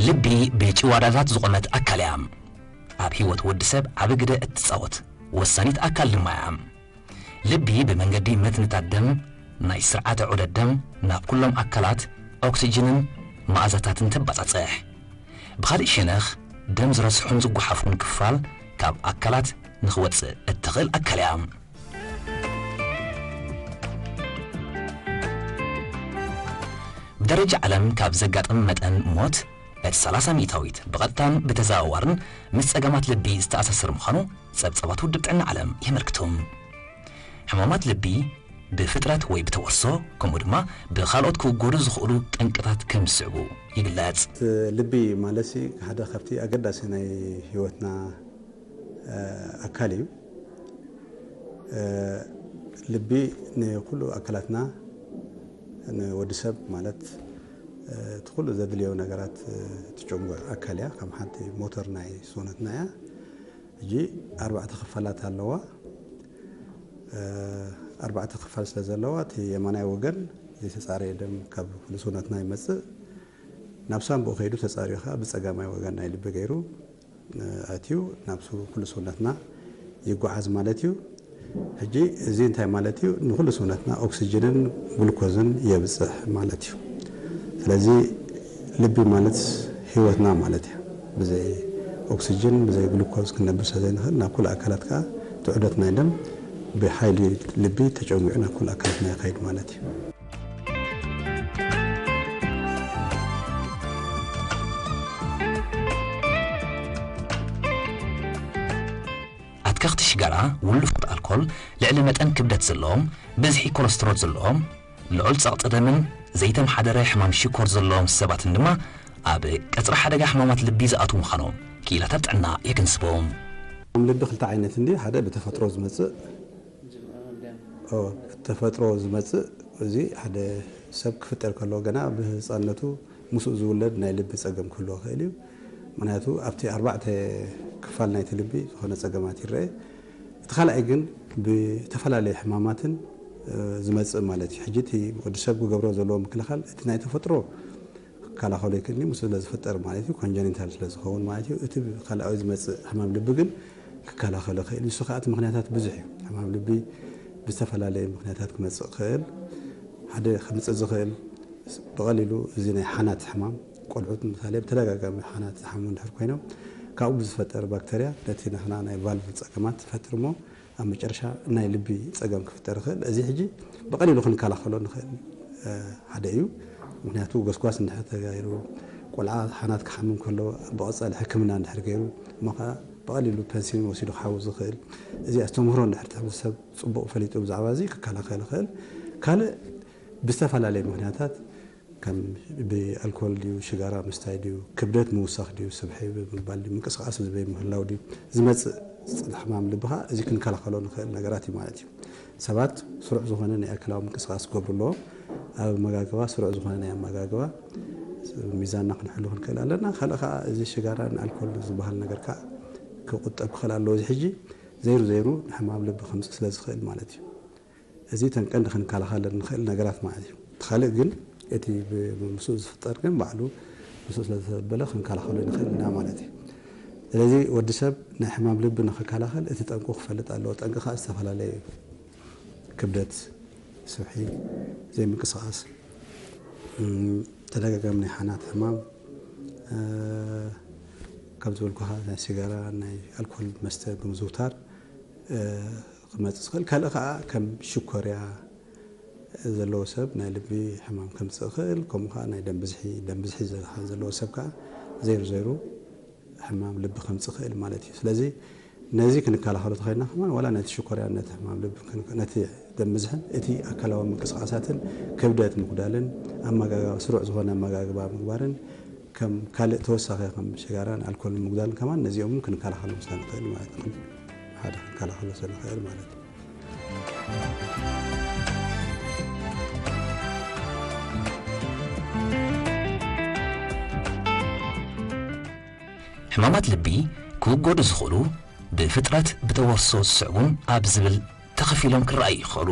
ልቢ ብጭዋዳታት ዝቖመት ኣካል እያ። ኣብ ህይወት ወዲ ሰብ ዓቢ ግደ እትጻወት ወሳኒት ኣካል ድማ እያ። ልቢ ብመንገዲ መትንታት ደም፣ ናይ ስርዓተ ዑደት ደም ናብ ኩሎም ኣካላት ኦክስጅንን መኣዛታትን ተባጻጽሕ። ብኻልእ ሸነኽ፣ ደም ዝረስሑን ዝጓሓፉን ክፋል ካብ ኣካላት ንኽወጽእ እትኽእል ኣካል እያ። ብደረጃ ዓለም ካብ ዘጋጥም መጠን ሞት፣ እቲ ሰላሳ ሚእታዊት ብቐጥታን ብተዘዋዋርን ምስ ጸገማት ልቢ ዝተኣሳሰር ምዃኑ ጸብጻባት ውድብ ጥዕና ዓለም የመልክቱ። ሕማማት ልቢ ብፍጥረት ወይ ብተወርሶ፣ ከምኡ ድማ ብኻልኦት ክውገዱ ዝኽእሉ ጠንቅታት ከም ዝስዕቡ ይግለጽ። ልቢ ማለትሲ ሓደ ካብቲ ኣገዳሲ ናይ ህይወትና፣ እ፣ ኣካል እዩ። እ፣ ልቢ ንኹሉ ኣካላትና፣ ንወዲ ሰብ ማለት፣ እ፣ እቲ ኩሉ ዘድልዮ ነገራት፣ እ፣ ትጭንጉዕ ኣካል እያ። ከም ሓንቲ ሞተር ናይ ሰውነትና እያ። ሕጂ ኣርባዕተ ክፋላት ኣለዋ። እ፣ ኣርባዕተ ክፋል ስለ ዘለዋ፣ እቲ የማናይ ወገን ዘይተጻረየ ደም ካብ ኩሉ ሰውነትና ይመጽእ። ናብ ሳንቡእ ከይዱ ተጻርዩ ከኣ ብጸጋማይ ወገን ናይ ልቢ ገይሩ፣ እ፣ ኣትዩ ናብ ሱ-፣ ኩሉ ሰውነትና ይጓዓዝ ማለት እዩ። ሕጂ እዚ እንታይ ማለት እዩ? ንኹሉ ሰውነትና ኦክስጅንን ግሉኮዝን የብጽሕ ማለት እዩ። ስለዚ ልቢ ማለት ህይወትና ማለት እዩ። ብዘይ ኦክስጅን፣ ብዘይ ግሉኮዝ ክንነብር ስለ ዘይንኽእል፣ ናብ ኩሉ ኣካላት ከኣ እቲ ዑደት ናይ ደም ብሓይሊ ልቢ ተጨንጒዑ ናብ ኩሉ ኣካላትና ይኸይድ ማለት እዩ። ኣትከኽቲ ሽጋራ፣ ውሉፋት ኣልኮል፣ ልዕሊ መጠን ክብደት ዘለዎም፣ ብዝሒ ኮለስትሮል ዘለዎም፣ ልዑል ጸቕጢ ደምን ዘይተመሓደረ ሕማም ሽኮር ዘለዎም ሰባትን ድማ ኣብ ቀጽሪ ሓደጋ ሕማማት ልቢ ዝኣትዉ ምዃኖም ክኢላታት ጥዕና የገንዝቡ። ሕማም ልቢ ክልተ ዓይነት እንድዩ። ሓደ ብተፈጥሮ ዝመጽእ፣ ኦ፣ ብተፈጥሮ ዝመጽእ፣ እዚ ሓደ ሰብ ክፍጠር ከሎ ገና ብህጻንነቱ ምስኡ ዝውለድ ናይ ልቢ ጸገም ክህልዎ ይኽእል እዩ። ምኽንያቱ ኣብቲ ኣርባዕተ ክፋል ናይቲ ልቢ ዝኾነ ጸገማት ይረአ። እቲ ካልኣይ ግን ብተፈላለየ ሕማማትን፣ እ፣ ዝመጽእ ማለት እዩ። ሕጂ እቲ ወዲ ሰብ ክገብሮ ዘለዎ ምክልኻል፣ እቲ ናይ ተፈጥሮ ክከላኸሎ ይክእል እዩ፣ ምስኡ ስለ ዝፍጠር ማለት እዩ፣ ኮንጀኒታል ስለ ዝኸውን ማለት እዩ። እቲ ካልኣዊ ዝመጽእ ሕማም ልቢ ግን ክከላኸሎ ይኽእል እዩ። ንሱ ከኣ እቲ ምኽንያታት ብዙሕ እዩ። ሕማም ልቢ ብዝተፈላለየ ምኽንያታት ክመጽእ ይኽእል። ሓደ ከምጽእ ዝኽእል ብቐሊሉ እዚ ናይ ሓናት ሕማም፣ ቆልዑት ምሳሌ ብተደጋጋሚ ሓናት ዝሓሙ እንድሕር ኮይኖም፣ ካብኡ ብዝፈጠር ባክተርያ ነቲ ናትና ናይ ቫልቭ ጸገማት ዝፈጥር እሞ፣ ኣብ መጨረሻ ናይ ልቢ ጸገም ክፍጠር ይኽእል። እዚ ሕጂ ብቐሊሉ ክንከላኸሎ ንኽእል፣ እ፣ ሓደ እዩ። ምኽንያቱ ጎስጓስ እንድሕር ተገይሩ፣ ቆልዓ ሓናት ክሓምም ከሎ ብቐጻሊ ሕክምና እንድሕር ገይሩ፣ እሞ ኸኣ ብቐሊሉ ፐንሲሊን ወሲዱ ክሓዊ ዝኽእል፣ እዚ ኣስተምህሮ እንድሕር እቲ ሕብረተሰብ ጽቡቕ ፈሊጡ ብዛዕባ እዚ ክከላኸል ይኽእል። ካልእ ብዝተፈላለየ ምኽንያታት ከም ብኣልኮል ድዩ፣ ሽጋራ ምስታይ ድዩ፣ ክብደት ምውሳኽ ድዩ፣ ስብሒ ብምባል ድዩ፣ ምንቅስቓስ ብዘይምህላው ድዩ ዝመጽእ ሕማም ልቢ ኸኣ እዚ ክንከላኸሎ ንኽእል ነገራት እዩ ማለት እዩ። ሰባት ስሩዕ ዝኾነ ናይ ኣካላዊ ምንቅስቓስ ክገብሩ ኣለዎም። ኣብ ኣመጋግባ ስሩዕ ዝኾነ ናይ ኣመጋግባ ሚዛንና ክንሕሉ ክንክእል ኣለና። ካልእ ኸኣ እዚ ሽጋራን ኣልኮል ዝበሃል ነገር ከኣ ክቑጠብ ክኽእል ኣለዎ። እዚ ሕጂ ዘይሩ ዘይሩ ንሕማም ልቢ ከምጽእ ስለ ዝኽእል ማለት እዩ። እዚ እተን ቀንዲ ክንከላኸለን ንኽእል ነገራት ማለት እዩ። እቲ ካልእ ግን እቲ ብ-፣ ምስኡ ዝፍጠር ግን ባዕሉ ምስኡ ስለ ዘበለ ክንከላኸሎ ንኽእል ኢና ማለት እዩ። ስለዚ ወዲ ሰብ ናይ ሕማም ልቢ ንኽከላኸል እቲ ጠንቁ ክፈልጥ ኣለዎ። ጠንቂ ከኣ ዝተፈላለየ እዩ። ክብደት፣ ስብሒ፣ ዘይምንቅስቓስ፣ እም፣ ተደጋጋሚ ናይ ሓናት ሕማም፣ እ፣ ከም ዝበልኩኻ ናይ ሲጋራ፣ ናይ ኣልኮል መስተ ብምዝውታር፣ እ፣ ክመጽእ ዝኽእል። ካልእ ከኣ ከም ሽኮርያ ዘለዎ ሰብ ናይ ልቢ ሕማም ከምጽእ ይኽእል። ከምኡ ከኣ ናይ ደም ብዝሒ፣ ደም ብዝሒ ዘ-፣ ዘለዎ ሰብ ከኣ ዘይሩ ዘይሩ ሕማም ልቢ ከምጽእ ይኽእል ማለት እዩ። ስለዚ ነዚ ክንከላኸሎ ተኸይልና ከማን ዋላ ነቲ ሽኮርያን ነቲ ሕማም ልቢ ክን-፣ ነቲ ደም ብዝሕን እቲ ኣካላዊ ምንቅስቓሳትን ክብደት ምጉዳልን ኣመጋግባ፣ ስሩዕ ዝኾነ ኣመጋግባ ምግባርን ከም ካልእ ተወሳኺ ከም ሽጋራን ኣልኮልን ምጉዳልን ከማን ነዚኦም እውን ክንከላኸሎም ስለ ንኽእል ማለት እዩ። ሓደ ክንከላኸሎ ስለ ንኽእል ማለት እዩ። ሕማማት ልቢ ክውገዱ ዝኽእሉ ብፍጥረት ብተወርሶ ዝስዕቡን ኣብ ዝብል ተኸፊሎም ክረኣዩ ይኽእሉ።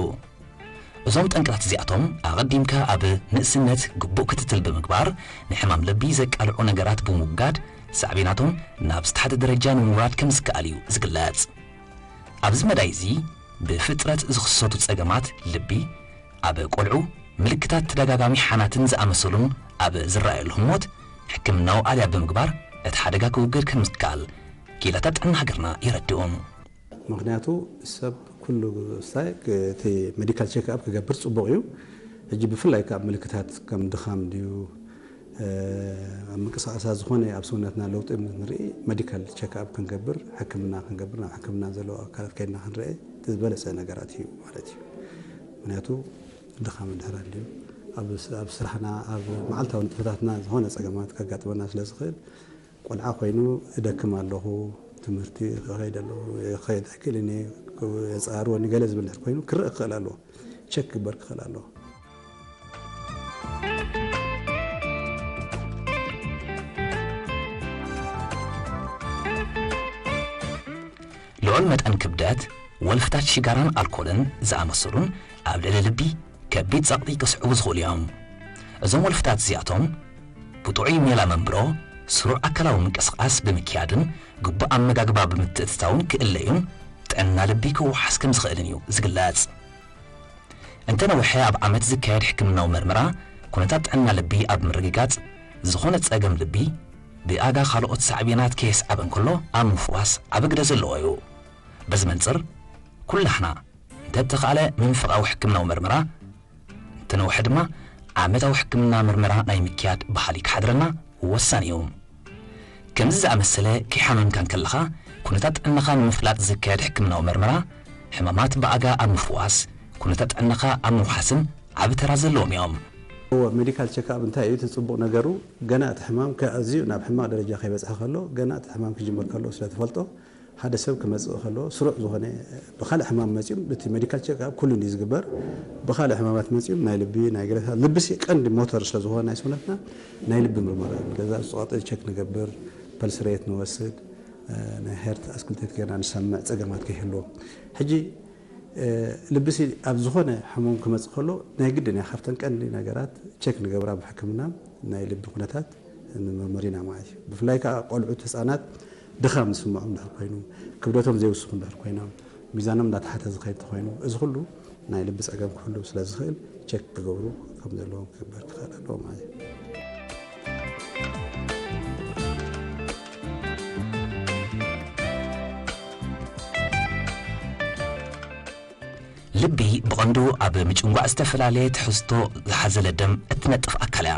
እዞም ጠንቅታት እዚኣቶም ኣቐዲምካ ኣብ ንእስነት ግቡእ ክትትል ብምግባር፣ ንሕማም ልቢ ዘቃልዑ ነገራት ብምውጋድ፣ ሳዕቤናቶም ናብ ዝተሓተ ደረጃ ንምውራድ ከም ዝከኣል እዩ ዝግለጽ። ኣብዚ መዳይ እዚ፣ ብፍጥረት ዝኽሰቱ ጸገማት ልቢ፣ ኣብ ቆልዑ ምልክታት ተደጋጋሚ ሓናትን ዝኣመሰሉን ኣብ ዝረኣየሉ ህሞት፣ ሕክምናዊ ኣልያ ብምግባር እቲ ሓደጋ ክውገድ ከም ዝከኣል ኪኢላታት ጥዕና ሃገርና የረድኡ። ምኽንያቱ ሰብ ኩሉ ሳይ እቲ ሜዲካል ቸክ ኣፕ ክገብር ጽቡቕ እዩ። ሕጂ ብፍላይ ካብ ምልክታት ከም ድኻም ድዩ፣ እ፣ ኣብ ምንቅስቓሳት ዝኾነ ኣብ ሰውነትና ለውጢ ምስ ንርኢ ሜዲካል ቸክ ኣፕ ክንገብር፣ ሕክምና ክንገብር፣ ናብ ሕክምና ዘለዎ ኣካላት ከይድና ክንርኢ እቲ ዝበለጸ ነገራት እዩ ማለት እዩ። ምኽንያቱ ድኻም እንድሕር ኣልዩ፣ ኣብ ስ-፣ ኣብ ስራሕና፣ ኣብ መዓልታዊ ንጥፈታትና ዝኾነ ጸገማት ከጋጥመና ስለ ዝኽእል፣ ቆልዓ ኮይኑ እደክም ኣለኹ፣ ትምህርቲ ክኸይድ ኣለኹ፣ ክኸይድ ኣይክእልን እየ፣ የጻርወኒ ገለ ዝብል እንድሕር ኮይኑ ክረአ ክኽእል ኣለዎ። ቸክ ክግበር ክኽእል ኣለዎ። ልዑል መጠን ክብደት፣ ወልፍታት ሽጋራን ኣልኮልን ዝኣመሰሉን ኣብ ልዕሊ ልቢ ከቢድ ጸቕጢ ከስዕቡ ዝኽእሉ እዮም። እዞም ወልፍታት እዚኣቶም ብጥዑይ ሜላ መንብሮ፣ ስሩዕ ኣካላዊ ምንቅስቓስ ብምክያድን ግቡእ ኣመጋግባ ብምትእትታውን ክእለዩን ጥዕና ልቢ ክወሓስ ከም ዝኽእልን እዩ ዝግለጽ። እንተ ነውሐ ኣብ ዓመት ዝካየድ ሕክምናዊ መርመራ፣ ኩነታት ጥዕና ልቢ ኣብ ምርግጋጽ፣ ዝኾነ ጸገም ልቢ ብኣጋ ካልኦት ሳዕቤናት ከየስዓበ እንከሎ ኣብ ምፍዋስ ዓቢ ግደ ዘለዎ እዩ። በዚ መንጽር፣ ኩላህና እንተተኻእለ መንፈቓዊ ሕክምናዊ መርመራ፣ እንተነውሐ ድማ ዓመታዊ ሕክምና መርመራ ናይ ምክያድ ባህሊ ክሓድረና ወሳኒ እዩ። ከምዚ ዝኣመሰለ ከይሓመምካ እንከለኻ ኩነታት ጥዕናኻ ንምፍላጥ ዝካየድ ሕክምናዊ መርመራ፣ ሕማማት ብኣጋ ኣብ ምፍዋስ፣ ኩነታት ጥዕናኻ ኣብ ምውሓስን ዓቢ ተራ ዘለዎም እዮም። እወ፣ ሜዲካል ቸክኣፕ እንታይ እዩ እቲ ጽቡቕ ነገሩ? ገና እቲ ሕማም ከ-፣ ኣዝዩ ናብ ሕማቕ ደረጃ ከይበጽሐ ከሎ፣ ገና እቲ ሕማም ክጅምር ከሎ ስለ ትፈልጦ፣ ሓደ ሰብ ክመጽእ ከሎ፣ ስሩዕ ዝኾነ ብኻልእ ሕማም መጺኦም፣ እቲ ሜዲካል ቸክኣፕ ኩሉ እንድዩ ዝግበር፣ ብኻልእ ሕማማት መጺኦም፣ ናይ ልቢ፣ ናይ ገለ፣ ልቢ ሲ ቀንዲ ሞተር ስለ ዝኾነ ናይ ሰውነትና፣ ናይ ልቢ ምርመራ፣ ገዛ ውስጥ ጸቕጢ ቸክ ንገብር፣ ፐልስ ሬት ንወስድ፣ እ፣ ናይ ሄርት ኣስክልቴት ጌርና ንሰምዕ፣ ጸገማት ከይህልዎ። ሕጂ፣ እ፣ ልቢ ሲ ኣብ ዝኾነ ሕሙም ክመጽእ ከሎ፣ ናይ ግድን እያ ካብተን ቀንዲ ነገራት ቸክ ንገብራ ብሕክምና ናይ ልቢ ኩነታት ንምርምር ኢና ማለት እዩ። ብፍላይ ከኣ ቆልዑት፣ ህጻናት ድኻም ዝስምዖም እንድሕር ኮይኑ፣ ክብደቶም ዘይውስኹ እንድሕር ኮይኖም፣ ሚዛኖም እንዳተሓተ ዝኸይድ ተኾይኑ፣ እዚ ኩሉ ናይ ልቢ ጸገም ክህሉ ስለ ዝኽእል ቸክ ክገብሩ ከም ዘለዎም ክግበር ክኽእል ኣለዎ ማለት እዩ። ልቢ ብቐንዱ ኣብ ምጭንጓዕ ዝተፈላለየ ትሕዝቶ ዝሓዘለ ደም እትነጥፍ ኣካል እያ።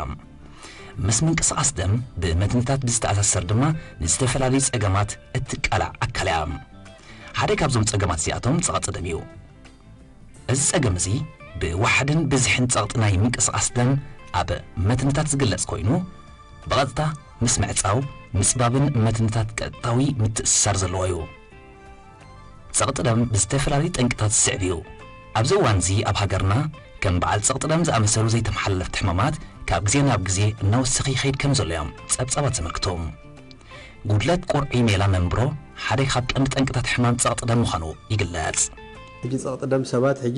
ምስ ምንቅስቓስ ደም ብመትንታት ብዝተኣሳሰር ድማ ንዝተፈላለዩ ጸገማት እትቃላዕ ኣካል እያ። ሓደ ካብዞም ጸገማት እዚኣቶም ጸቕጢ ደም እዩ። እዚ ጸገም እዚ ብዋሕድን ብዝሕን ጸቕጢ ናይ ምንቅስቓስ ደም ኣብ መትንታት ዝግለጽ ኮይኑ፣ ብቐጥታ ምስ ምዕጻው፣ ምጽባብን መትንታት ቀጥታዊ ምትእስሳር ዘለዎ እዩ። ጸቕጢ ደም ብዝተፈላለዩ ጠንቅታት ዝስዕብ እዩ። ኣብዚ እዋን እዚ ኣብ ሃገርና ከም በዓል ጸቕጢ ደም ዝኣመሰሉ ዘይተመሓላለፍቲ ሕማማት ካብ ግዜ ናብ ግዜ እናወሰኸ ይኸይድ ከም ዘሎ እዮም ጸብጻባት ዘመልክቱ። ጉድለት ቁርዒ ሜላ መንብሮ ሓደ ካብ ቀንዲ ጠንቅታት ሕማም ጸቕጢ ደም ምዃኑ ይግለጽ። ሕጂ ጸቕጢ ደም ሰባት ሕጂ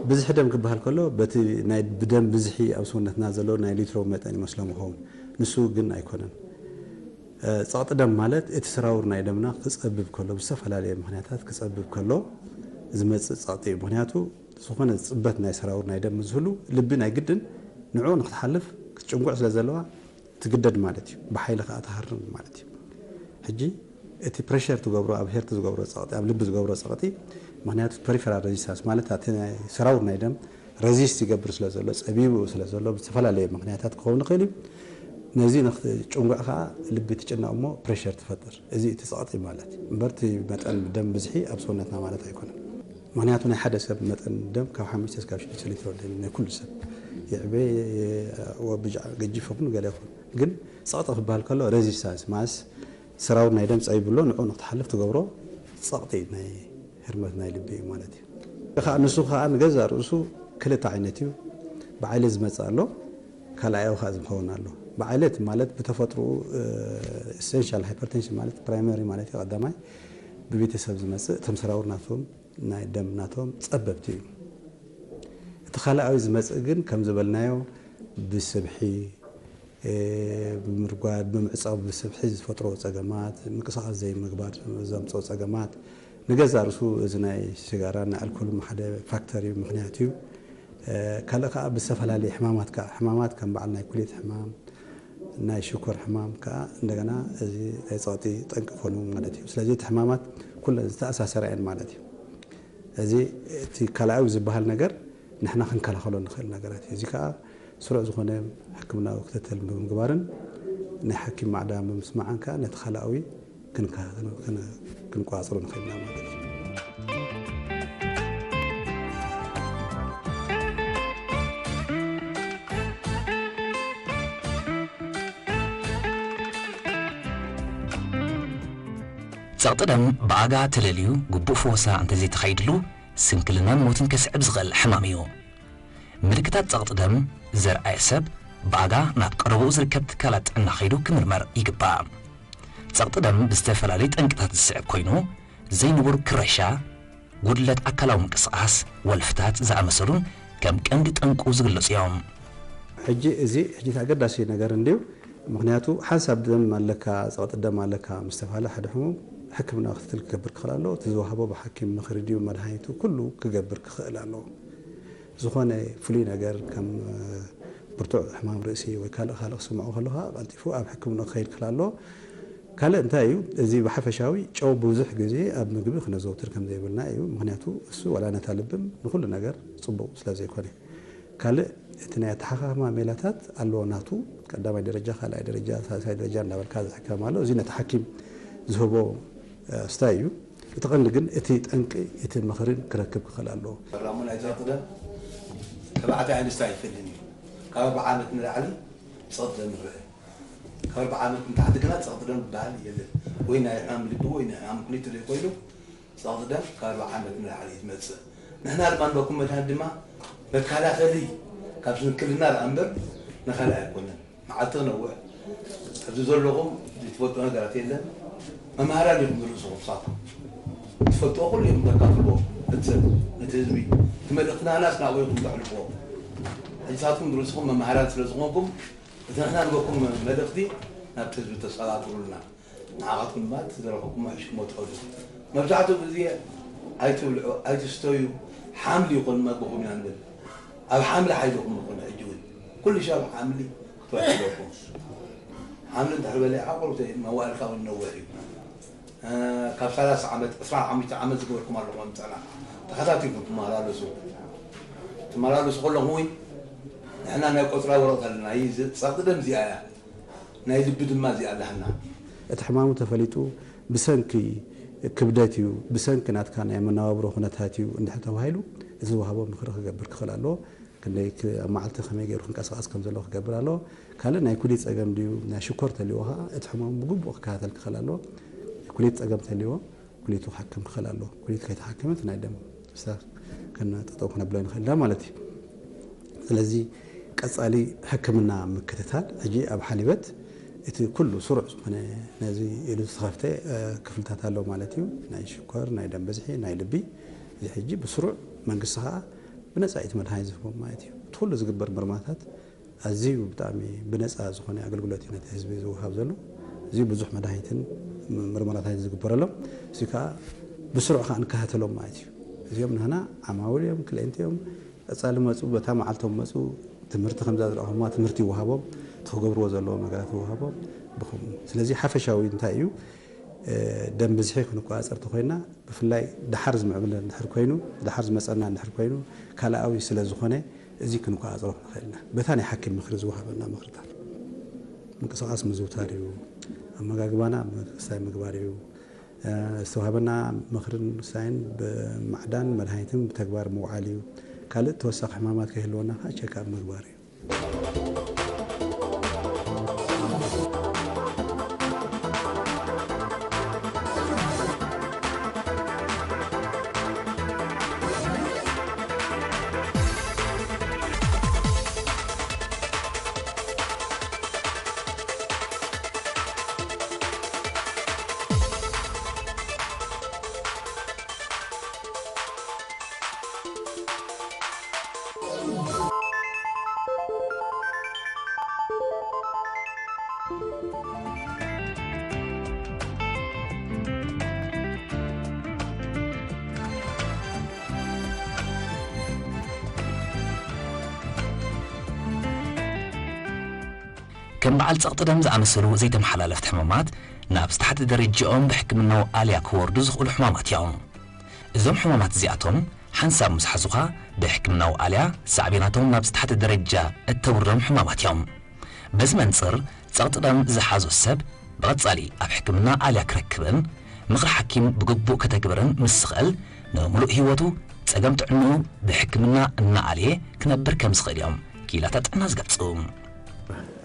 ብዝሒ ደም ክበሃል ከሎ በቲ ናይ ብደም ብዝሒ ኣብ ሰውነትና ዘሎ ናይ ሊትሮ መጠን ይመስሎም ይኸውን። ንሱ ግን ኣይኮነን። እ፣ ጸቕጢ ደም ማለት እቲ ስራውር ናይ ደምና ክጸብብ ከሎ፣ ብዝተፈላለየ ምኽንያታት ክጸብብ ከሎ ዝመጽእ ጸቕጢ እዩ። ምኽንያቱ ዝኾነ ጽበት ናይ ስራውር ናይ ደም ምስ ዝህሉ ልቢ ናይ ግድን ንዕኡ ንክትሓልፍ ክትጭንጉዕ ስለ ዘለዋ ትግደድ ማለት እዩ። ብሓይሊ ከኣ ትሃርም ማለት እዩ። ሕጂ እቲ ፕሬሸር ትገብሮ፣ ኣብ ሄርት ዝገብሮ ጸቕጢ፣ ኣብ ልቢ ዝገብሮ ጸቕጢ፣ ምኽንያቱ ፐሪፈራል ሬዚስታንስ ማለት እቲ ናይ ስራውር ናይ ደም ረዚስት ይገብር ስለ ዘሎ፣ ጸቢቡ ስለ ዘሎ፣ ብዝተፈላለየ ምኽንያታት ክኸውን ይኽእል እዩ። ነዚ ንክትጭንጉዕ ከኣ ልቢ ትጭነቕ እሞ ፕሬሸር ትፈጥር። እዚ እቲ ጸቕጢ ማለት እዩ። እምበር እቲ መጠን ደም ብዝሒ ኣብ ሰውነትና ማለት ኣይኮነን። ምኽንያቱ ናይ ሓደ ሰብ መጠን ደም ካብ ሓሙሽተ እስካብ ሽዱሽተ ሊትሮ ደም ናይ ኩሉ ሰብ። ይዕበ፣ ወብጃ፣ ገጂፍ ይኹን ገለ ይኹን። ግን ጸቕጢ ክበሃል ከሎ ሬዚስታንስ ማስ ስራውን ናይ ደም ጸቢቡ ኣሎ፣ ንዕኡ ንክትሓልፍ ትገብሮ ጸቕጢ ናይ ህርመት ናይ ልቢ እዩ ማለት እዩ። ከኣ ንሱ ከኣ ንገዛእ ርእሱ ክልተ ዓይነት እዩ። ብዓይለት ዝመጽእ ኣሎ፣ ካልኣያዊ ከኣ ዝኸውን ኣሎ። ብዓይለት ማለት ብተፈጥሮኡ፣ እ፣ ኢሴንሻል ሃይፐርቴንሽን ማለት ፕራይመሪ ማለት እዩ፣ ቀዳማይ ብቤተሰብ ዝመጽእ፣ እቶም ስራውር ናቶም ናይ ደም ናቶም ጸበብቲ እዩ። እቲ ካልኣዊ ዝመጽእ ግን ከም ዝበልናዮ ብስብሒ፣ እ፣ ብምርጓድ፣ ብምዕጻው፣ ብስብሒ ዝፈጥሮ ጸገማት፣ ምንቅስቓስ ዘይምግባር ዘምጽኦ ጸገማት፣ ንገዛእ ርእሱ እዚ ናይ ሲጋራ፣ ናይ ኣልኮል እውን ሓደ ፋክተር እዩ፣ ምኽንያት እዩ። እ፣ ካልእ ከኣ ብዝተፈላለየ ሕማማት ከኣ፣ ሕማማት ከም በዓል ናይ ኩሊት ሕማም፣ ናይ ሽኮር ሕማም ከኣ እንደገና እዚ ናይ ጸቕጢ ጠንቂ ይኾኑ ማለት እዩ። ስለዚ እቲ ሕማማት ኩለን ዝተኣሳሰራ እየን ማለት እዩ። እዚ እቲ ካልኣዊ ዝበሃል ነገር ንሕና ክንከላኸሎ ንኽእል ነገራት እዩ። እዚ ከኣ ስሩዕ ዝኾነ ሕክምናዊ ክትትል ብምግባርን ናይ ሓኪም ማዕዳ ብምስማዕን ከኣ ነቲ ካልኣዊ ክንከ-፣ ክን-፣ ክንቆጻጸሮ ንኽእል ኢና ማለት እዩ። ጸቕጢ ደም ብኣጋ ተለልዩ ግቡእ ፈወሳ እንተዘይተኻይድሉ ስንክልናን ሞትን ከስዕብ ዝኽእል ሕማም እዩ። ምልክታት ጸቕጢ ደም ዘርኣየ ሰብ ብኣጋ ናብ ቀረባኡ ዝርከብ ትካላት ጥዕና ከይዱ ክምርመር ይግባእ። ጸቕጢ ደም ብዝተፈላለዩ ጠንቅታት ዝስዕብ ኮይኑ ዘይንቡር ክረሻ፣ ጉድለት ኣካላዊ ምንቅስቓስ፣ ወልፍታት ዝኣመሰሉን ከም ቀንዲ ጠንቁ ዝግለጹ እዮም። ሕጂ እዚ ሕጂ እቲ ኣገዳሲ ነገር እንድዩ። ምኽንያቱ ሓንሳብ ደም ኣለካ፣ ጸቕጢ ደም ኣለካ ምስ ተባህለ ሓደ ሕሙም ሕክምና ክትትል ክገብር ክኽእል ኣለዎ። እቲ ዝወሃቦ ብሓኪም ምኽሪ ድዩ መድሃኒቱ ኩሉ ክገብር ክኽእል ኣለዎ። ዝኾነ ፍሉይ ነገር ከም ብርቱዕ ሕማም ርእሲ ወይ ካልእ ካልእ ክስምዖ ከሎ ከዓ ቀልጢፉ ኣብ ሕክምና ክኸይድ ክኽእል ኣለዎ። ካልእ እንታይ እዩ፣ እዚ ብሓፈሻዊ ጨው ብዙሕ ግዜ ኣብ ምግቢ ክነዘውትር ከም ዘይብልና እዩ። ምኽንያቱ እሱ ዋላ ነታ ልብም ንኹሉ ነገር ጽቡቕ ስለ ዘይኮነ። ካልእ እቲ ናይ ኣተሓኻኽማ ሜላታት ኣለዎ ናቱ፣ ቀዳማይ ደረጃ፣ ካልኣይ ደረጃ፣ ሳልሳይ ደረጃ እንዳበልካ ዝሕከም ኣሎ። እዚ ነቲ ሓኪም ዝህቦ ኣስታይ እዩ። እቲ ቀንዲ ግን እቲ ጠንቂ እቲ ምኽርን ክረክብ ክኽእል ኣለዎ። ፈራሙ ናይ ጸቕጢ ደም ተባዕታይ ኣንስታይ ኣይፈልይን እዩ። ካብ ኣርብዓ ዓመት ንላዕሊ ጸቕጢ ደም ይረአ። ካብ ኣርብዓ ዓመት ንታሕቲ ግና ጸቕጢ ደም ዝበሃል የለን። ወይ ናይ ሕማም ልቢ ወይ ናይ ሕማም ኩሊት ተዘይኮይኑ ጸቕጢ ደም ካብ ኣርብዓ ዓመት ንላዕሊ እዩ ዝመጽእ። ንሕና ድማ ንበኩም መድሃኒት ድማ መከላኸሊ ካብ ስንክልና ደኣ እምበር ንኻልእ ኣይኮነን። መዓልቲ ክነውሕ ኣብዚ ዘለኹም ዘይትፈልጡ ነገራት የለን። መምሃራን ኢኹም ንርእስኹም ንሳኹም። ትፈልጥዎ ኩሉ ኢኹም ተካፍልዎ ነቲ ሰብ ነቲ ህዝቢ። እቲ መልእኽትናናስ ናብኡ ኢኹም ተሕልፍዎ። ሕጂ ንሳትኩም ንርእስኹም መምሃራን ስለ ዝኾንኩም እቲ ንሕና ንበኩም መልእኽቲ ናብቲ ህዝቢ ተሰጋግሩልና። ንዓኻትኩም ድማ እቲ ዝረኸብኩሞ ሒዝኩሞ ትኸዱ። መብዛሕትኡ ግዜ ኣይትብልዑ፣ ኣይትስተዩ፣ ሓምሊ ይኹን መግብኹም ኢና ንብል። ኣብ ሓምሊ ሓይልኹም ይኹን ሕጂ እውን ኩሉ ሻብ ሓምሊ ክትበልዑ ኣለኩም። ሓምሊ እንድሕር በሊዕኻ ቁሩብ መዋእልካ እውን ነውሕ እዩ። ካብ ሰላሳ ዓመት ዕስራን ሓሙሽተ ዓመት ዝገበርኩም ኣለኹም ኣብ ምፅዕና ተኸታቲልኩም ትመላለሱ ትመላለሱ ከለኹም እውን ንሕና ናይ ቆፅራ ወረቕት ኣለና። ይህ ጸቕጢ ደም እዚኣ እያ። ናይ ልቢ ድማ እዚኣ ኣለሃና። እቲ ሕማሙ ተፈሊጡ ብሰንኪ ክብደት እዩ፣ ብሰንኪ ናትካ ናይ መነባብሮ ኩነታት እዩ እንድሕር ተባሂሉ እቲ ዝወሃቦ ምኽሪ ክገብር ክኽእል ኣለዎ። ክንደይ ክ-፣ ኣብ መዓልቲ ከመይ ገይሩ ክንቀሳቐስ ከም ዘለዎ ክገብር ኣለዎ። ካልእ ናይ ኩሊት ጸገም ድዩ ናይ ሽኮር ተልዎ ኸዓ እቲ ሕማሙ ብግቡእ ክከታተል ክኽእል ኣለዎ። ናይ ኩሊት ጸገም ተልዎ ኩሊቱ ክሓክም ክኽእል ኣለዎ። ኩሊት ከይተሓከመት ናይ ደም ስታክ ከነ ጠጠው ክነብሎ ንኽእል ኢና ማለት እዩ። ስለዚ ቀጻሊ ሕክምና ምክትታል ሕጂ ኣብ ሓሊበት እቲ ኩሉ ስሩዕ ዝኾነ ነዚ ኢሉ ዝተኸፍተ ክፍልታት ኣሎ ማለት እዩ። ናይ ሽኮር፣ ናይ ደም ብዝሒ፣ ናይ ልቢ። እዚ ሕጂ ብስሩዕ መንግስቲ ከዓ ብነጻ እቲ መድሃኒት ዝህቦም ማለት እዩ። እቲ ኩሉ ዝግበር ምርመራታት ኣዝዩ ብጣዕሚ ብነጻ ዝኾነ ኣገልግሎት እዩ ነቲ ህዝቢ ዝወሃብ ዘሎ። እዚ ብዙሕ መድሃኒትን ምርመራታትን ዝግበረሎም እዚ ከዓ ብስሩዕ ከዓ ንከታተሎም ማለት እዩ። እዚኦም ንህና ዓማውል እዮም፣ ክልኤንቲ እዮም። ቀጻሊ መፁ፣ በታ መዓልቶም መፁ፣ ትምህርቲ ከምዛ ዝረኸብማ ትምህርቲ ይወሃቦም፣ እቲ ክገብርዎ ዘለዎ ነገራት ይወሃቦም። ብኸምኡ ስለዚ ሓፈሻዊ እንታይ እዩ፣ ደም ብዝሒ ክንቆፃፀር ተኾይና ብፍላይ ደሓር ዝምዕብል እንድሕር ኮይኑ፣ ደሓር ዝመፀና እንድሕር ኮይኑ ካልኣዊ ስለ ዝኾነ እዚ ክንቆፃፀሮ ክንኽእል ኢና። በታ ናይ ሓኪም ምኽሪ ዝወሃበና ምኽርታት ምንቅስቓስ ምዝውታር እዩ፣ ኣመጋግባና ምክስታይ ምግባር እዩ፣ ዝተዋህበና ምኽርን ውሳኔን ብማዕዳን መድሃኒትን ብተግባር ምውዓል እዩ። ካልእ ተወሳኺ ሕማማት ከይህልወና ከዓ ቸክኣፕ ምግባር እዩ። ከም በዓል ጸቕጢ ደም ዝኣመሰሉ ዘይተመሓላለፍቲ ሕማማት ናብ ዝተሓተ ደረጃኦም ብሕክምናዊ ኣልያ ክወርዱ ዝኽእሉ ሕማማት እዮም። እዞም ሕማማት እዚኣቶም ሓንሳብ ምስ ሓዙኻ ብሕክምናዊ ኣልያ ሳዕቤናቶም ናብ ዝተሓተ ደረጃ እተውርዶም ሕማማት እዮም። በዚ መንጽር ጸቕጢ ደም ዝሓዞ ሰብ ብቐጻሊ ኣብ ሕክምና ኣልያ ክረክብን ምኽሪ ሓኪም ብግቡእ ከተግብርን ምስ ዝኽእል ንምሉእ ህይወቱ ጸገም ጥዕንኡ ብሕክምና እናኣልየ ክነብር ከም ዝኽእል እዮም ክኢላታት ጥዕና ዝገልጹ።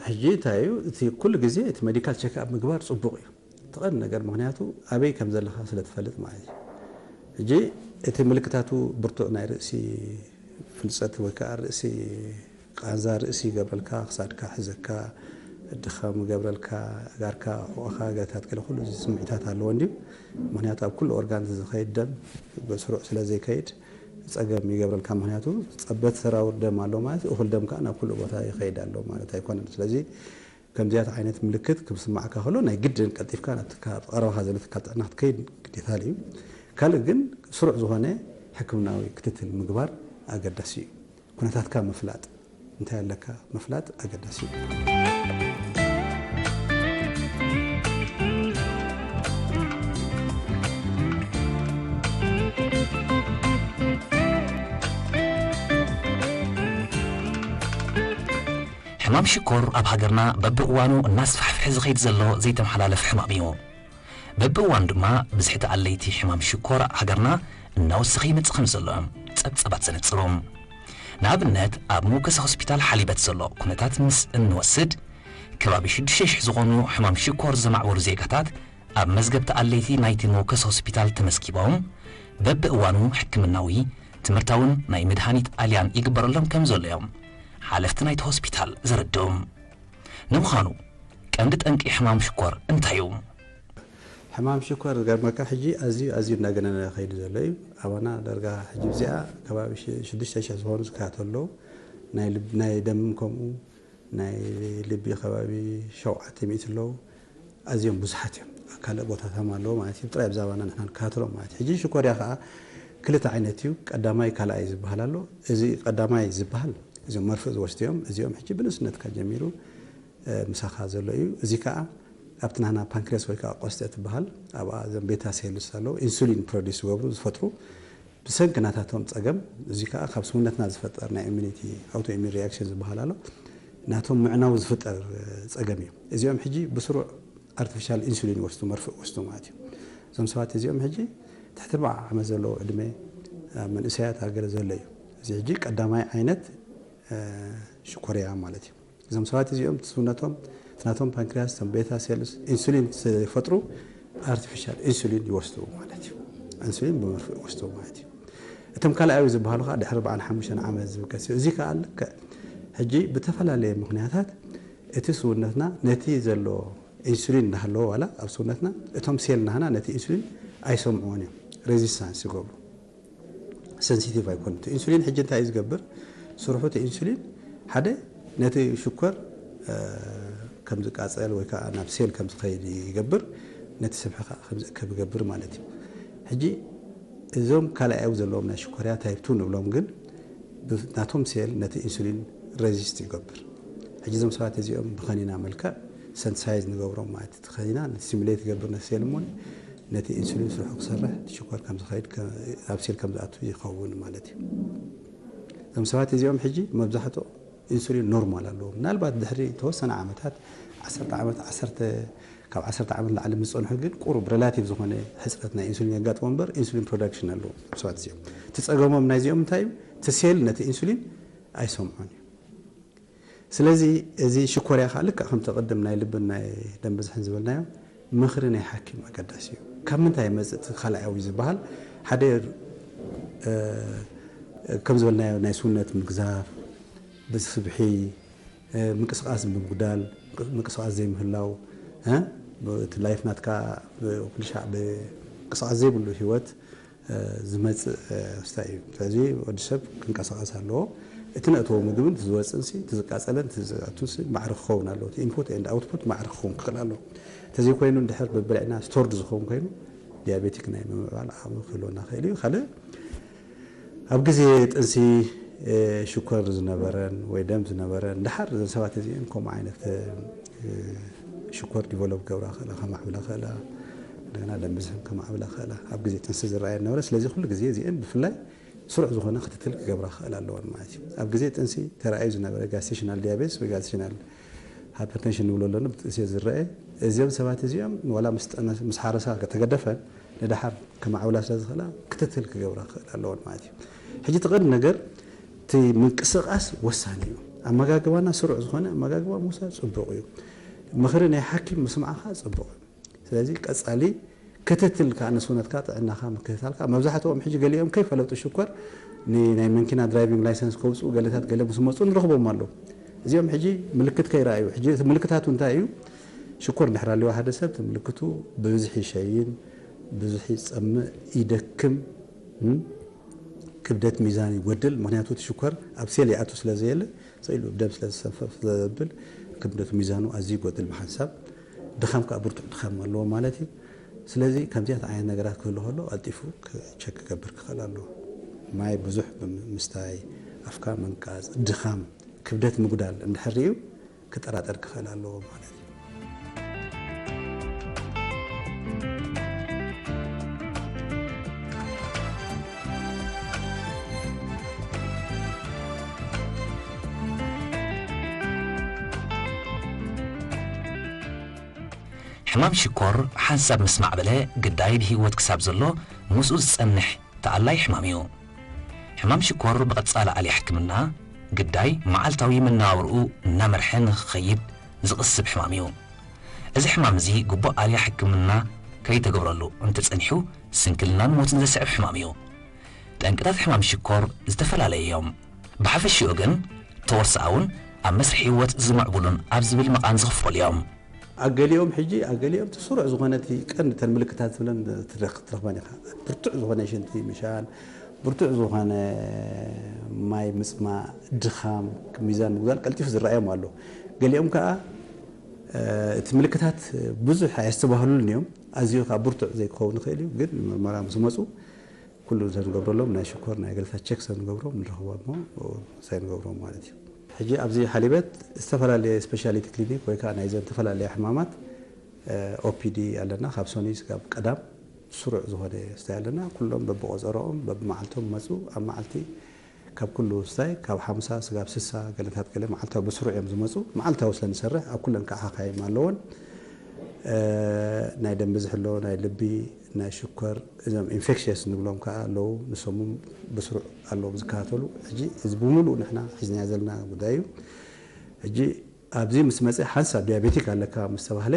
ሕጂ እንታይ እዩ እቲ ኩሉ ግዜ እቲ ሜዲካል ቸክኣፕ ምግባር ጽቡቕ እዩ። እቲ ቀንዲ ነገር ምኽንያቱ ኣበይ ከም ዘለኻ ስለ ትፈልጥ ማለት እዩ። ሕጂ እቲ ምልክታቱ ብርቱዕ ናይ ርእሲ ፍልጸት ወይ ከዓ ርእሲ ቃንዛ ርእሲ ይገብረልካ፣ ክሳድካ ሕዘካ፣ ድኻም ይገብረልካ፣ ኣእጋርካ፣ ሕቖኻ፣ ገለታት ገለ ኩሉ እዚ ስምዒታት ኣለዎ እንድዩ። ምኽንያቱ ኣብ ኩሉ ኦርጋን ዝኸይድ ደም ብስሩዕ ስለ ዘይከይድ ጸገም ይገብረልካ። ምኽንያቱ ጸበት ሰራውር ደም ኣሎ ማለት እኹል ደም ከዓ ናብ ኩሉ ቦታ ይኸይድ ኣሎ ማለት ኣይኮነን። ስለዚ ከምዚኣት ዓይነት ምልክት ክስምዓካ ከሎ ናይ ግድን ቀልጢፍካ ናብቲ ካብ ቀረባኻ ዘሎ ትካል ጥዕና ክትከይድ ግዴታ እዩ። ካልእ ግን ስሩዕ ዝኾነ ሕክምናዊ ክትትል ምግባር ኣገዳሲ እዩ። ኩነታትካ ምፍላጥ፣ እንታይ ኣለካ ምፍላጥ ኣገዳሲ እዩ። ሕማም ሽኮር ኣብ ሃገርና በብእዋኑ እናስፋሕፍሐ ዝኸይድ ዘሎ ዘይተመሓላለፍ ሕማም እዩ። በብእዋኑ ድማ ብዝሒ ተኣለይቲ ሕማም ሽኮር ኣብ ሃገርና እናወሰኸ ይመጽእ ከም ዘሎ ጸብጸባት ዘነጽሩ። ንኣብነት ኣብ መወከሲ ሆስፒታል ሓሊበት ዘሎ ኩነታት ምስ እንወስድ ከባቢ ሽዱሽተ ሽሕ ዝኾኑ ሕማም ሽኮር ዘማዕበሉ ዜጋታት ኣብ መዝገብ ተኣለይቲ ናይቲ መወከሲ ሆስፒታል ተመዝጊቦም በብእዋኑ ሕክምናዊ፣ ትምህርታውን ናይ መድሃኒት ኣልያን ይግበረሎም ከም ዘሎ እዮም ሓለፍቲ ናይቲ ሆስፒታል ዘረድኡ። ንምዃኑ ቀንዲ ጠንቂ ሕማም ሽኮር እንታይ እዩ? ሕማም ሽኮር ዝገርመካ ሕጂ ኣዝዩ ኣዝዩ እናገነነ ከይዱ ዘሎ እዩ። ኣባና ዳርጋ ሕጂ ብዚኣ ከባቢ ሽ- ሽዱሽተ ሽሕ ዝኾኑ ዝከታተሉ ኣለዉ። ናይ ልብ ናይ ደም ከምኡ ናይ ልቢ ከባቢ ሸውዓተ ሚእቲ ኣለዉ። ኣዝዮም ብዙሓት እዮም። ኣብ ካልእ ቦታታት ኣለዉ ማለት እዩ። ጥራይ ኣብዛ ኣባና ንሕና ንከታተሎም ማለት እዩ። ሕጂ ሽኮርያ ከዓ ክልተ ዓይነት እዩ። ቀዳማይ ካልኣይ ዝበሃል ኣሎ። እዚ ቀዳማይ ዝበሃል እዚኦም መርፍእ ዝወስዱ እዮም። እዚኦም ሕጂ ብንእስነትካ ጀሚሩ ምሳኻ ዘሎ እዩ። እዚ ከዓ ኣብቲ ናህና ፓንክሬስ ወይ ከዓ ቆስጠ ትበሃል ኣብኣ እዞም ቤታ ሴልስ ኣለዉ ኢንሱሊን ፕሮዲስ ዝገብሩ ዝፈጥሩ ብሰንኪ ናታቶም ጸገም እዚ ከዓ ካብ ሰውነትና ዝፈጠር ናይ ኢሚኒቲ ኣውቶ ኢሚን ሪያክሽን ዝበሃል ኣሎ ናቶም ምዕናው ዝፍጠር ጸገም እዩ። እዚኦም ሕጂ ብስሩዕ ኣርቲፊሻል ኢንሱሊን ይወስዱ መርፍእ ይወስዱ ማለት እዩ። እዞም ሰባት እዚኦም ሕጂ ትሕቲ ኣርባዓ ዓመት ዘለዎ ዕድመ ኣብ መንእሰያት ሃገር ዘሎ እዩ። እዚ ሕጂ ቀዳማይ ዓይነት ሽኮርያ ማለት እዩ። እዞም ሰባት እዚኦም ስውነቶም እቲ ናቶም ፓንክሪያስ እቶም ቤታ ሴልስ ኢንሱሊን ስለ ይፈጥሩ ኣርቲፊሻል ኢንሱሊን ይወስዱ ማለት እዩ። ኢንሱሊን ብመርፍእ ይወስዱ ማለት እዩ። እቶም ካልኣዊ ዝበሃሉ ከዓ ድሕሪ ኣርባዓን ሓሙሽተን ዓመት ዝብገስ እዩ። እዚ ከዓ ልክዕ ሕጂ ብተፈላለየ ምክንያታት እቲ ስውነትና ነቲ ዘሎ ኢንሱሊን እናሃለዎ ዋላ ኣብ ስውነትና እቶም ሴል ናህና ነቲ ኢንሱሊን ኣይሰምዕዎን እዮም። ሬዚስታንስ ይገብሩ። ሰንሲቲቭ ኣይኮን። እቲ ኢንሱሊን ሕጂ እንታይ እዩ ዝገብር? ስርሑ እቲ ኢንሱሊን ሓደ ነቲ ሽኮር ከም ዝቃጸል ወይ ከዓ ናብ ሴል ከም ዝኸይድ ይገብር፣ ነቲ ስብሒ ከዓ ከም ዝእከብ ይገብር ማለት እዩ። ሕጂ እዞም ካልኣያዊ ዘለዎም ናይ ሽኮርያ ታይፕ ቱ ንብሎም ግን ናቶም ሴል ነቲ ኢንሱሊን ሬዚስት ይገብር። ሕጂ እዞም ሰባት እዚኦም ብኸኒና መልክዕ ሰንሳይዝ ንገብሮም ማለት እቲ ኸኒና ነቲ ሲሙሌት ይገብር ነቲ ሴል እሞ ነቲ ኢንሱሊን ስርሑ ክሰርሕ እቲ ሽኮር ከም ዝኸይድ ኣብ ሴል ከም ዝኣቱ ይኸውን ማለት እዩ። እዞም ሰባት እዚኦም ሕጂ መብዛሕትኡ ኢንሱሊን ኖርማል ኣለዎ። ምናልባት ድሕሪ ተወሰነ ዓመታት ዓሰርተ ዓመት ዓሰርተ ካብ ዓሰርተ ዓመት ላዕሊ ምስ ጸንሑ ግን ቁሩብ ሬላቲቭ ዝኾነ ሕጽረት ናይ ኢንሱሊን የጋጥሞ እምበር ኢንሱሊን ፕሮዳክሽን ኣለዎ ሰባት እዚኦም። እቲ ጸገሞም ናይዚኦም እንታይ እዩ? እቲ ሴል ነቲ ኢንሱሊን ኣይሰምዖን እዩ። ስለዚ እዚ ሽኮርያ ከዓ ልክዕ ከምቲ ቅድም ናይ ልብን ናይ ደም ብዝሕን ዝበልናዮ ምኽሪ ናይ ሓኪም ኣገዳሲ እዩ። ካብ ምንታይ ይመፅእ እቲ ካልኣያዊ ዝበሃል ሓደ ከም ዝበልናዮ ናይ ስውነት ምግዛፍ ብስብሒ ምንቅስቃስ ብምጉዳል ምንቅስቃስ ዘይምህላው እቲ ላይፍ ናትካ ኩልሻዕ ብንቅስቃስ ዘይብሉ ህይወት ዝመፅእ ክስታይ እዩ። ስለዚ ወዲ ሰብ ክንቀሳቀስ ኣለዎ። እቲ ነእትዎ ምግብን እቲ ዝወፅእን እቲ ዝቃፀለን እቲ ዝኣቱን ማዕረ ክኸውን ኣለዎ። እቲ ኢንፑት ኤንድ ኣውትፑት ማዕረ ክኸውን ክኽእል ኣለዎ። እንተዘይኮይኑ እንድሕር በብልዕና ስቶርድ ዝኸውን ኮይኑ ዲያቤቲክ ናይ ምምዕባል ዓቕሚ ክህልወና ክእል እዩ። ካልእ ኣብ ግዜ ጥንሲ ሽኮር ዝነበረን ወይ ደም ዝነበረን፣ ድሓር እዘን ሰባት እዚአን ከምኡ ዓይነት ሽኮር ዲቨሎፕ ገብራ ክእላ፣ ከማዕብላ ክእላ፣ እንደገና ደም ብዝሕን ከማዕብላ ክእላ ኣብ ግዜ ጥንሲ ዝረኣየ ነበረ። ስለዚ ኩሉ ግዜ እዚአን ብፍላይ ስሩዕ ዝኾነ ክትትል ክገብራ ክእል ኣለዎን ማለት እዩ። ኣብ ግዜ ጥንሲ ተራእዩ ዝነበረ ጋስቴሽናል ዲያቤትስ ወይ ጋስቴሽናል ሃይፐርቴንሽን ንብሎ ኣለና፣ ብጥንሲ ዝረአ፣ እዚኦም ሰባት እዚኦም ዋላ ምስ ጠነ-፣ ምስ ሓረሳ ከተገደፈን ንድሓር ከማዕብላ ስለ ዝኽእላ ክትትል ክገብራ ክእል ኣለዎን ማለት እዩ። ሕጂ እቲ ቀንዲ ነገር እቲ ምንቅስቓስ ወሳኒ እዩ። ኣመጋግባና ስሩዕ ዝኾነ ኣመጋግባ ምውሳድ ጽቡቕ እዩ። ምኽሪ ናይ ሓኪም ምስማዕኻ ጽቡቕ እዩ። ስለዚ ቀጻሊ ክትትል ከዓ ንስውነትካ ጥዕናኻ ምክትታልካ፣ መብዛሕትኦም ሕጂ ገሊኦም ከይፈለጡ ሽኮር ን-፣ ናይ መንኪና ድራይቪንግ ላይሰንስ ከውፅኡ ገለታት ገለ ምስ መፁ ንረኽቦም ኣለዉ። እዚኦም ሕጂ ምልክት ከይረኣዩ፣ ሕጂ እቲ ምልክታቱ እንታይ እዩ? ሽኮር እንድሕር ኣለዎ ሓደ ሰብ እቲ ምልክቱ ብብዝሒ ይሸይን፣ ብዙሕ ይፀምእ፣ ይደክም፣ እም፣ ክብደት ሚዛን ይጎድል። ምኽንያቱ እቲ ሽኮር ኣብ ሴል ይኣቱ ስለ ዘየለ፣ ስኢሉ ደም ስለ ዝሰፈፍ ስለ ዘብል ክብደቱ ሚዛኑ ኣዝዩ ይጎድል ብሓንሳብ። ድኻም ከኣ ብርቱዕ ድኻም ኣለዎ ማለት እዩ። ስለዚ ከምዚኣት ዓይነት ነገራት ክህሉ ከሎ ቀልጢፉ ክ-፣ ቸክ ክገብር ክኽእል ኣለዎ። ማይ ብዙሕ ብምስታይ፣ ኣፍካ ምንቃጽ፣ ድኻም፣ ክብደት ምጉዳል እንድሕር ርእዩ ክጠራጠር ክኽእል ኣለዎ ማለት እዩ። ሕማም ሽኮር ሓንሳብ ምስ ማዕበለ ግዳይ ብህይወት ክሳብ ዘሎ ምስኡ ዝጸንሕ ተኣላይ ሕማም እዩ። ሕማም ሽኮር ብቐጻሊ ኣልያ ሕክምና ግዳይ መዓልታዊ መነባብርኡ እናመርሐ ንኽኸይድ ዝቕስብ ሕማም እዩ። እዚ ሕማም እዚ ግቡእ ኣልያ ሕክምና ከይተገብረሉ እንተጸኒሑ ስንክልናን ሞትን ዘስዕብ ሕማም እዩ። ጠንቅታት ሕማም ሽኮር ዝተፈላለዩ እዮም። ብሓፈሽኡ ግን ተወርሰኣውን ኣብ መስርሕ ህይወት ዝምዕብሉን ኣብ ዝብል መቓን ዝኽፈሉ እዮም። ኣገሊኦም ሕጂ ኣገሊኦም እቲ ስሩዕ ዝኾነ እቲ ቀንዲ ተን ምልክታት ዝብለን ትረኽ-፣ ትረኽበን ኢኻ። ብርቱዕ ዝኾነ ሽንቲ ምሻን፣ ብርቱዕ ዝኾነ ማይ ምጽማእ፣ ድኻም፣ ሚዛን ምጉዳል ቀልጢፉ ዝረኣዮም ኣሎ። ገሊኦም ከኣ እቲ ምልክታት ብዙሕ ኣየስተባህሉን እዮም። ኣዝዩ ከኣ ብርቱዕ ዘይክኸውን ይኽእል እዩ፣ ግን ምርመራ ምስ መጹ ኩሉ እንተንገብረሎም ናይ ሽኮር ናይ ገለታት ቸክ እንተንገብሮም ንረኽቦ እሞ እንታይ ንገብሮም ማለት እዩ። ሕጂ ኣብዚ ሓሊበት ዝተፈላለየ ስፔሻሊቲ ክሊኒክ ወይ ከዓ ናይዘን ዝተፈላለያ ሕማማት ኦፒዲ ኣለና። ካብ ሰኑይ ስጋብ ቀዳም ስሩዕ ዝኾነ ስታይ ኣለና። ኩሎም በብቆፀሮኦም በብመዓልቶም መፁ። ኣብ መዓልቲ ካብ ኩሉ ስታይ ካብ ሓምሳ ስጋብ ስሳ ገለታት ገለ መዓልታዊ ብስሩዕ እዮም ዝመፁ። መዓልታዊ ስለ ንሰርሕ ኣብ ኩለን ከዓ ሓኻይም ኣለዎን። ናይ ደም ብዝሒ ኣሎ፣ ናይ ልቢ፣ ናይ ሽኮር፣ እዞም ኢንፌክሽየስ ንብሎም ከዓ ኣለዉ። ንሶም እውን ብስሩዕ ኣለዎም ዝከታተሉ። ሕጂ እዚ ብምሉእ ንሕና ሒዝናዮ ዘለና ጉዳይ እዩ። ሕጂ ኣብዚ ምስ መፀ ሓንሳብ ዲያቤቲክ ኣለካ ምስ ተባህለ፣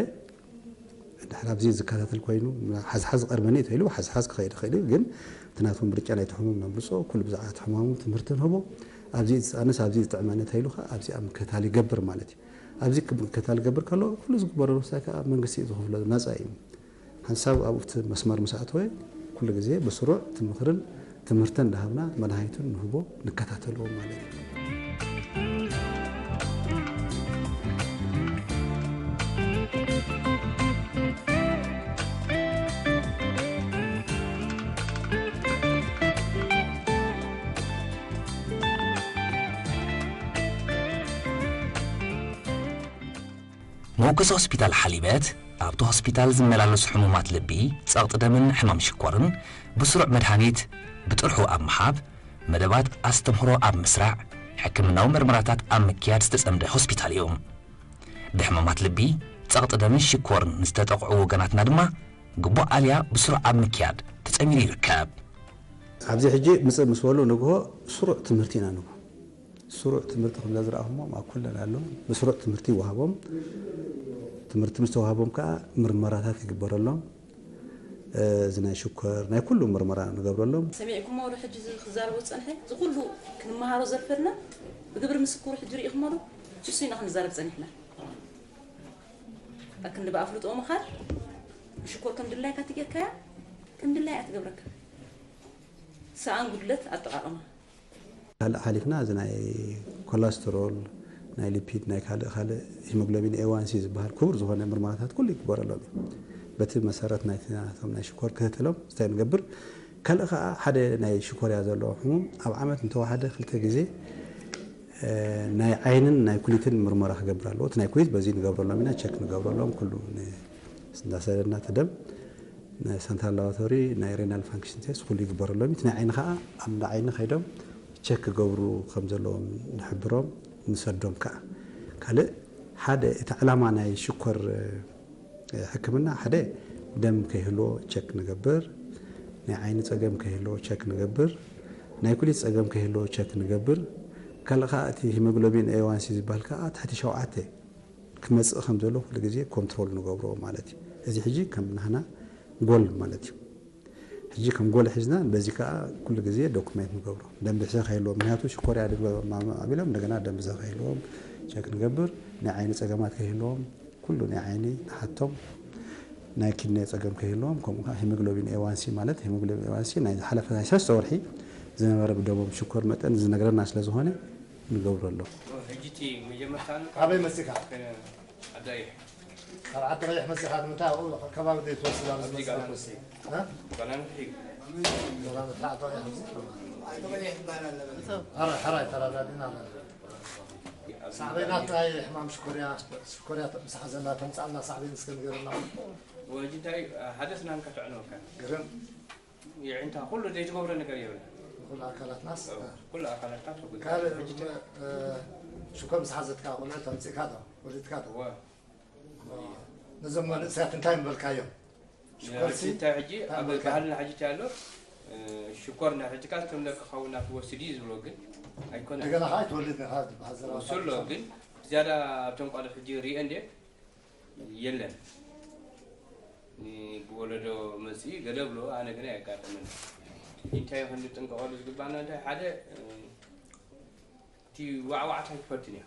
ድሕር ኣብዚ ዝከታተል ኮይኑ ሓዝሓዝ ቀርበኒ ተይሉ ሓዝሓዝ ክኸይድ ይኽእል እዩ። ግን እቲ ናቱ ምርጫ ናይቲ ሕሙም ነምርፆ፣ ኩሉ ብዛዕባ እቲ ሕማሙ ትምህርቲ ንህቦ። ኣብዚ ዝፀንስ ኣብዚ ዝጥዕመኒ ተይሉ ከዓ ኣብዚኣ ምክትታል ይገብር ማለት እዩ። ኣብዚ ምክትታል ይገብር ከሎ ኩሉ ዝግበረሉ ስታይ ከዓ መንግስቲ እዩ ዝኸፍሎ፣ ነፃ እዩ። ሓንሳብ ኣብኡ እቲ መስመር ምስ ኣተወ ኩሉ ግዜ ብስሩዕ እቲ ምኽርን ትምህርትን እንዳሃብና መድሃኒቱን ንህቦ፣ ንከታተልዎ ማለት እዩ። መወከሲ ሆስፒታል ሓሊበት ኣብቲ ሆስፒታል ዝመላለሱ ሕሙማት ልቢ፣ ጸቕጢ ደምን ሕማም ሽኮርን ብስሩዕ መድሃኒት ብጥርሑ ኣብ ምሃብ፣ መደባት ኣስተምህሮ ኣብ ምስራዕ፣ ሕክምናዊ መርመራታት ኣብ ምክያድ ዝተጸምደ ሆስፒታል እዩ። ብሕማማት ልቢ፣ ጸቕጢ ደምን ሽኮርን ዝተጠቕዑ ወገናትና ድማ ግቡእ ኣልያ ብስሩዕ ኣብ ምክያድ ተጸሚዱ ይርከብ። ኣብዚ ሕጂ ምጽእ ምስ በሉ ንግሆ ስሩዕ ትምህርቲ ኢና ንህቦም። ስሩዕ ትምህርቲ ከም ዘዝረኣኹሞም ኣብ ኩለን ኣሎ። ብስሩዕ ትምህርቲ ይወሃቦም። ትምህርቲ ምስ ተዋህቦም ከኣ ምርመራታት ይግበረሎም። እዚ ናይ ሽኮር ናይ ኩሉ ምርመራ ንገብረሎም። ሰሚዕኩሞ ዶ ሕጂ እዚ ክዛረቦ ዝጸንሐ? እዚ ኩሉ ክንመሃሮ ዘርፈድና ብግብሪ ምስክሩ ሕጂ ርኢኹሞ ዶ? ንሱ ኢና ክንዛረብ ጸኒሕና። ኣክንዲ ብኣፍልጦ ምኻድ ሽኮር ከም ድላይካ ትጌርካያ ከም ድላይ ኣትገብረካ። ሰኣን ጉድለት ኣጠቓቕማ። ካልእ ሓሊፍና እዚ ናይ ኮላስትሮል፣ ናይ ሊፒድ፣ ናይ ካልእ ካልእ ሂሞግሎቢን ኤ ዋን ሲ ዝበሃል ክቡር ዝኾነ ምርመራታት ኩሉ ይግበረሎም እዩ። በቲ መሰረት ናይቲ ናቶም ናይ ሽኮር ክትትሎም እንታይ ንገብር፣ ካልእ ከዓ ሓደ ናይ ሽኮርያ ዘለዎ ሕሙም ኣብ ዓመት እንተወሓደ ክልተ ግዜ ናይ ዓይንን ናይ ኩሊትን ምርመራ ክገብር ኣለዎ። እቲ ናይ ኩሊት በዚ ንገብረሎም ኢና፣ ቸክ ንገብረሎም ኩሉ እንዳሰደድና እቲ ደም ሳንትራል ላቦራቶሪ ናይ ሬናል ፋንክሽን ቴስት ኩሉ ይግበረሎም። እቲ ናይ ዓይኒ ከዓ ኣብ እንዳ ዓይኒ ከይዶም ቸክ ክገብሩ ከም ዘለዎም ንሕብሮም፣ ንሰዶም ከዓ። ካልእ ሓደ እቲ ዕላማ ናይ ሽኮር ሕክምና ሓደ ደም ከይህልዎ ቸክ ንገብር፣ ናይ ዓይኒ ፀገም ከይህልዎ ቸክ ንገብር፣ ናይ ኩሊት ፀገም ከይህልዎ ቸክ ንገብር። ካልእ ከዓ እቲ ሂሞግሎቢን ኤዋንሲ ዝበሃል ከዓ ትሕቲ ሸውዓተ ክመፅእ ከም ዘሎ ኩሉ ግዜ ኮንትሮል ንገብሮ ማለት እዩ። እዚ ሕጂ ከም ናህና ጎል ማለት እዩ። ሕጂ ከም ጎል ሒዝና በዚ ከዓ ኩሉ ግዜ ዶኩሜንት ንገብሮ። ደም ብሕሰ ከይህልዎ፣ ምክንያቱ ሽኮርያ ድግበ ኣቢሎም እንደገና ደም ብዛ ከይህልዎም ቸክ ንገብር፣ ናይ ዓይኒ ፀገማት ከይህልዎም ኩሉ ናይ ዓይኒ ንሓቶም፣ ናይ ኪድኒ ፀገም ከይህልዎም፣ ከምኡ ከዓ ሂሞግሎቢን ኤዋንሲ ማለት ሂሞግሎቢን ኤዋንሲ ናይ ዝሓለፈ ናይ ሰለስተ ወርሒ ዝነበረ ብደሞም ሽኮር መጠን ዝነግረና ስለ ዝኾነ ንገብረሎም። ሕጂ እቲ መጀመርታ ኣበይ መሲኻ? ኣዳይ ካብ ዓዲ ቀይሕ መሲኻ ንምንታይ ኣብኡ ከባቢ ዘይትወስድ ኣብዚ ኣብዚ መሲኻ ጋና ትወስድ? እ? ጋና ንሕይ። ጋና ንሕይ ዓዲ ቀይሕ መሲኻ። ሕራይ፣ ሕራይ ተረዳዲና ኣለና። ሳዕቤናት ናይ ሕማም ሽኮርያ፣ ሽኮርያ ምስ ሓዘና ተምጻልና ሳዕቤን እስከ ንገርና። ወጂ እንታይ ሓደ ስናን ከተዕነወካ። ግርም። የዒንታ ኩሉ ዘይትገብሮ ነገር የብላ። ኩሉ ኣካላትናስ? ኩሉ ኣካላትካ ትጉዳ። ካልእ፣ ሕጂ እ፣ ሽኮር ምስ ሓዘትካ ቆልዑ ተምጺእካ ዶ? ወሊድካ ዶ? ወ። ነዞም መንእሰያት እንታይ ምበልካዮም? ሽኮርሲ ሽኮርሲ እንታይ ሕጂ እንታይ ኣብ ምበልካዮም? ባህልና ሕጂ እንታይ ኣሎ? እ፣ ሽኮር ናይ ሕጂ ካብ ከም ደቂ ከውን እናትወስድ እዩ ዝብሎ ግን ኣይኮነን። እንደገና ከዓ ኣይትወልድ ኢኻ ዝበሃል ዘረባ ውሱሎ ግን ዝያዳ ኣብቶም ቆልዑ ሕጂ ሪኤ እንዴ የለን። ብወለዶ መፅኢ ገለ ብሎ ኣነ ግን ኣየጋጠመን። እንታይ ክንዲ ጥንቀቐሉ ዝግባና እንታይ ሓደ እ፣ እቲ ዋዕዋዕታ ይፈትን እያ።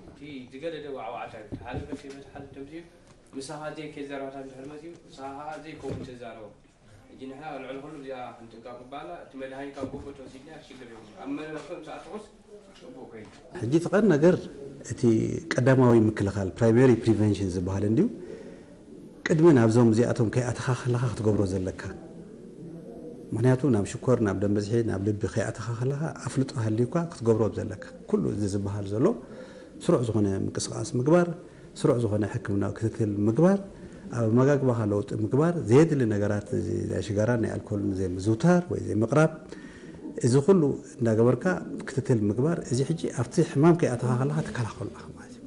እቲ ዝገደደ ዋዕዋዕታ እዩ። ሓደ በቲ በቲ ሓደ ተምፅኡ ምሳኻ ዘይከይዘረባታ እንድሕር መፅኡ ንስኻ ከዓ ዘይከውን ተዛረቦ። ሕጂ ንሕና ልዕሊ ኩሉ እዚኣ ክንጥንቀቕ ግባና። እቲ መድሃኒት ካብ ጎቦ ተወሲድና ሽግር የብሉን። ኣብ መለመክም ሰዓት ተኹስ ጽቡቕ ኮይኑ። ሕጂ እቲ ቀንዲ ነገር እቲ ቀዳማዊ ምክልኻል ፕራይመሪ ፕሪቨንሽን ዝበሃል እንድዩ። ቅድሚ ናብዞም እዚኣቶም ከይኣተኻ ከለኻ ክትገብሮ ዘለካ። ምክንያቱ ናብ ሽኮር፣ ናብ ደም ብዝሒ፣ ናብ ልቢ ከይኣተኻ ከለኻ ኣፍልጦ ሃልዩካ ክትገብሮ ዘለካ። ኩሉ እዚ ዝበሃል ዘሎ ስሩዕ ዝኾነ ምንቅስቃስ ምግባር፣ ስሩዕ ዝኾነ ሕክምናዊ ክትትል ምግባር፣ ኣብ ኣመጋግባኻ ለውጢ ምግባር፣ ዘየድሊ ነገራት እዚ ናይ ሽጋራን ናይ ኣልኮልን ዘይምዝውታር ወይ ዘይምቕራብ፣ እዚ ኩሉ እንዳገበርካ ክትትል ምግባር፣ እዚ ሕጂ ኣብቲ ሕማም ከይኣተኻ ከለኻ ትከላኸሎ ኣለኻ ማለት እዩ።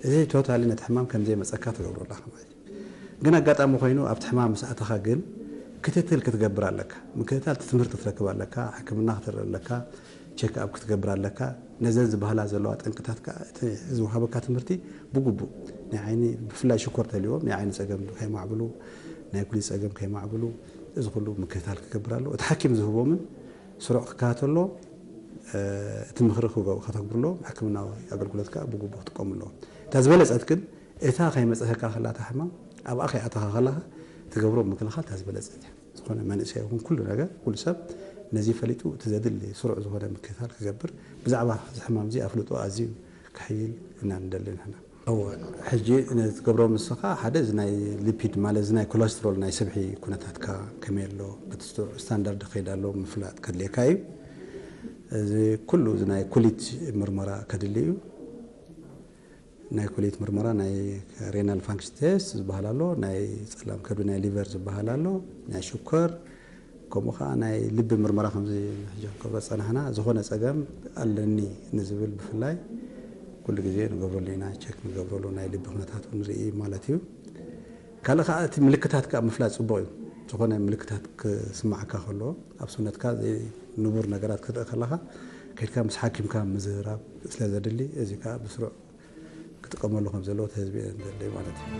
እዚ ቶታሊ ነቲ ሕማም ከም ዘይመጸካ ትገብሮ ኣለኻ ማለት እዩ። ግን ኣጋጣሚ ኮይኑ ኣብቲ ሕማም ምስ ኣተኻ ግን ክትትል ክትገብር ኣለካ። ምክትታል ትምህርቲ ክትረክብ ኣለካ፣ ሕክምና ክትርኢ ኣለካ፣ ቸክ ኣፕ ክትገብር ኣለካ። ነዘን ዝበሃላ ዘለዋ ጠንቅታት ከኣ እቲ ዝወሃበካ ትምህርቲ ብግቡእ ናይ ዓይኒ ብፍላይ ሽኮር ተልዎም ናይ ዓይኒ ጸገም ከይማዕብሉ፣ ናይ ኩሊት ጸገም ከይማዕብሉ እዚ ኩሉ ምክትታል ክገብር ኣለዎ። እቲ ሓኪም ዝህቦምን ስሩዕ ክከታተሎ እ፣ እቲ ምኽሪ ክገ-፣ ከተግብርሎም ሕክምናዊ ኣገልግሎት ከኣ ብግቡእ ክጥቀሙ ኣለዎም። እታ ዝበለጸት ግን እታ ከይመጸኸካ ከላ እታ ሕማም ኣብኣ ከይኣተኻ ከላኻ ትገብሮ ምክልኻል እታ ዝበለጸት እያ። ዝኾነ መንእሰይ ይኹን ኩሉ ነገር ኩሉ ሰብ ነዚ ፈሊጡ እቲ ዘድሊ ስሩዕ ዝኾነ ምክትታል ክገብር ብዛዕባ እዚ ሕማም እዚ ኣፍልጦ ኣዝዩ ከሕይል ኢና ንደሊ ንሕና። እወ፣ ሕጂ ንትገብሮ ንስኻ ሓደ እዚ ናይ ሊፒድ ማለት እዚ ናይ ኮለስትሮል ናይ ስብሒ ኩነታትካ ከመይ ኣሎ በቲ ስቱር-፣ ስታንዳርድ ከይድ ኣሎ ምፍላጥ ከድልየካ እዩ። እዚ ኩሉ እዚ ናይ ኩሊት ምርመራ ከድሊ እዩ። ናይ ኩሊት ምርመራ ናይ ሬናል ፋንክሽን ቴስት ዝበሃል ኣሎ፣ ናይ ጸላም ከብዲ ናይ ሊቨር ዝበሃል ኣሎ፣ ናይ ሽኮር ከምኡ ኸዓ ናይ ልቢ ምርመራ ከምዚ ሕጂ ክንገብሮ ዝጸናሕና ዝኾነ ጸገም ኣለኒ ንዝብል ብፍላይ ኩሉ ግዜ ንገብረሉ ኢና፣ ቸክ ንገብረሉ ናይ ልቢ ኩነታቱ ንርኢ ማለት እዩ። ካልእ ኸዓ እቲ ምልክታት ከኣ ምፍላጥ ጽቡቕ እዩ። ዝኾነ ምልክታት ክስምዓካ ከሎ ኣብ ሰውነትካ ዘይንቡር ነገራት ክትርኢ ከለኻ ከይድካ ምስ ሓኪምካ ምዝርራብ ስለ ዘድሊ እዚ ከኣ ብስሩዕ ክጥቀመሉ ከም ዘለዎ እቲ ህዝቢ እየ ንደሊ ማለት እዩ።